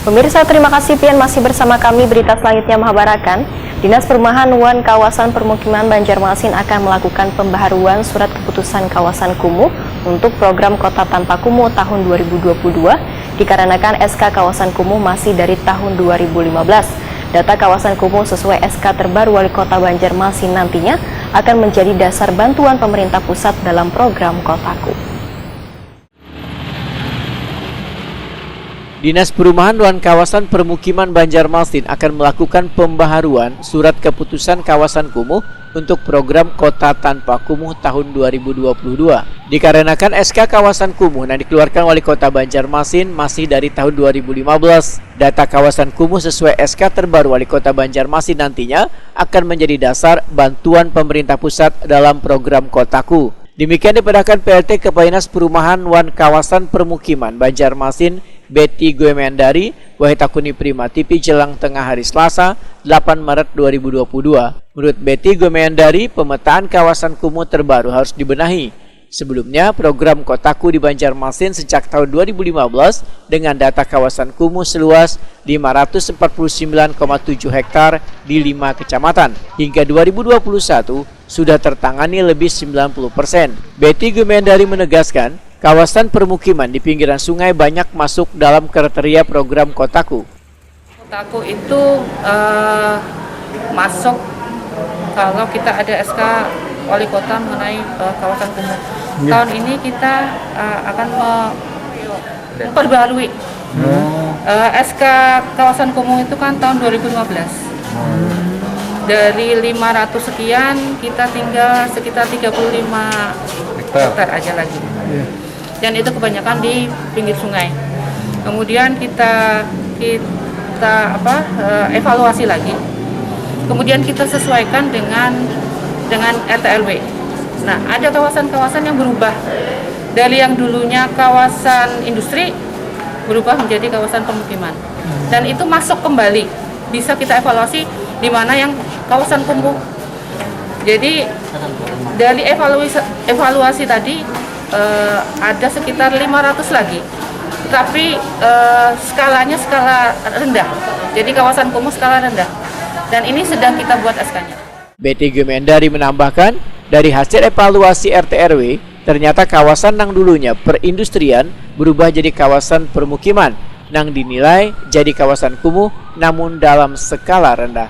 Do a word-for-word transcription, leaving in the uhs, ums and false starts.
Pemirsa, terima kasih pian masih bersama kami. Berita selanjutnya mahabarakan, Dinas Perumahan wan Kawasan Permukiman Banjarmasin akan melakukan pembaharuan surat keputusan kawasan kumuh untuk program Kota Tanpa Kumuh tahun dua ribu dua puluh dua, dikarenakan S K kawasan kumuh masih dari tahun dua ribu lima belas. Data kawasan kumuh sesuai S K terbaru Wali Kota Banjarmasin nantinya akan menjadi dasar bantuan pemerintah pusat dalam program Kotaku. Dinas Perumahan dan Kawasan Permukiman Banjarmasin akan melakukan pembaharuan surat keputusan kawasan kumuh untuk program Kota Tanpa Kumuh tahun dua ribu dua puluh dua. Dikarenakan S K kawasan kumuh yang dikeluarkan Wali Kota Banjarmasin masih dari tahun dua ribu lima belas, data kawasan kumuh sesuai S K terbaru Wali Kota Banjarmasin nantinya akan menjadi dasar bantuan pemerintah pusat dalam program Kotaku. Demikian dipadahkan P L T Kepala Dinas Perumahan wan Kawasan Permukiman Banjarmasin, Betty Gwemeandari, wahid takuni Prima T V jelang tengah hari Selasa, delapan Maret dua ribu dua puluh dua. Menurut Betty Gwemeandari, pemetaan kawasan kumuh terbaru harus dibenahi. Sebelumnya, program Kotaku di Banjarmasin sejak tahun dua ribu lima belas dengan data kawasan kumuh seluas lima ratus empat puluh sembilan koma tujuh hektar di lima kecamatan. Hingga dua ribu dua puluh satu, sudah tertangani lebih sembilan puluh persen. Betty Gumendari menegaskan, kawasan permukiman di pinggiran sungai banyak masuk dalam kriteria program Kotaku. Kotaku itu, eh, masuk kalau kita ada S K Wali Kota mengenai, eh, kawasan kumuh. Iya. Tahun ini kita, eh, akan me-, memperbarui. Hmm. Eh, S K kawasan kumuh itu kan tahun dua ribu lima belas. Hmm. Dari lima ratus sekian, kita tinggal sekitar tiga puluh lima Hektar. Hektar aja lagi. Iya. Dan itu kebanyakan di pinggir sungai. Kemudian kita, kita apa, eh, evaluasi lagi. Kemudian kita sesuaikan dengan, dengan R T R W. Nah, ada kawasan-kawasan yang berubah dari yang dulunya kawasan industri berubah menjadi kawasan pemukiman. Dan itu masuk kembali, bisa kita evaluasi di mana yang kawasan kumuh. Jadi dari evaluasi, evaluasi tadi, eh, ada sekitar lima ratus lagi, tapi, eh, skalanya skala rendah. Jadi kawasan kumuh skala rendah. Dan ini sedang kita buat S K-nya. Betty Gumendari menambahkan, dari hasil evaluasi R T R W, ternyata kawasan nang dulunya perindustrian berubah jadi kawasan permukiman nang dinilai jadi kawasan kumuh namun dalam skala rendah.